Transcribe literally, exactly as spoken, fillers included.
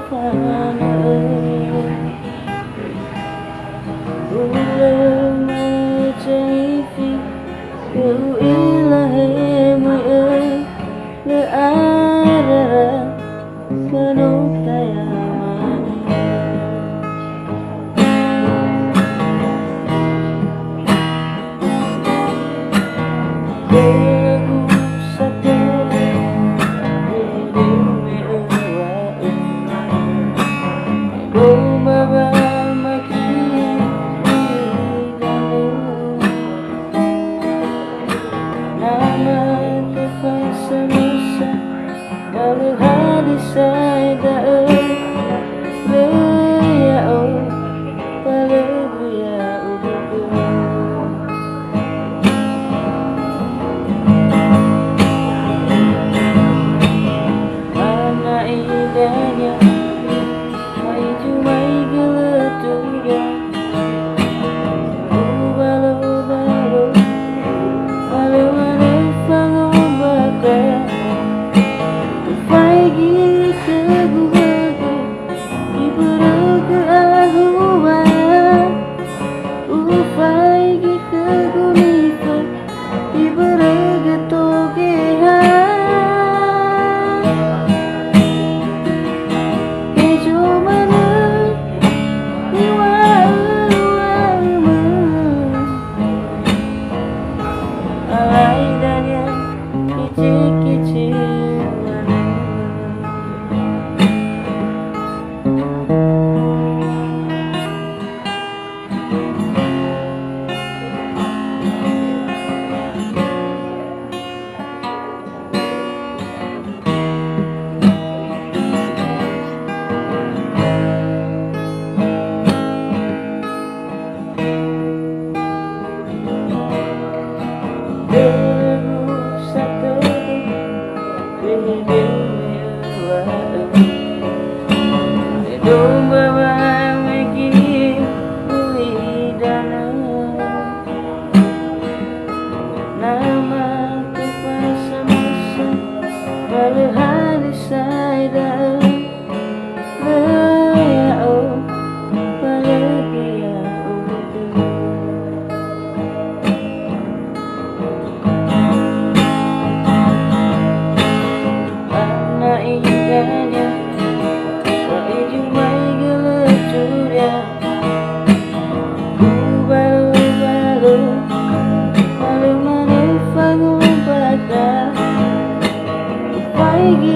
Tanö, hulö ma'ökhö ifi, lö u'ila he möi ö, lö arara, lö no tayamane. Khögu satö, dödöu me öŵa'ö. Doma wamagie danö. Na mate fasamösa, ba lö hade sa'ae da'ö. Lö ya'o, ba lö ya'o dödöu. Ana idania, mai jumai gölötuda. Ubalo-balo, balo mane fangombakha. Ufaigi khögu högö, ibörögö ahu wa. Ufaigi khögu nifa, ibörögö to geha. Hezo manö, iŵa'ö-wa'ömö. Alai dania, kece-kece manö. Dödöu satö, dödöu me öŵa'ö. Dödöu ba wamagie ulidanö. Na mate fasamösa, ba lö hade sa'ae da'ö. Lö ya'o, ba lö ya'o dödöu. Ana idania, wa ijumai gölötuda. Ubalo-balo, balo mane fangombakha. Ufaigi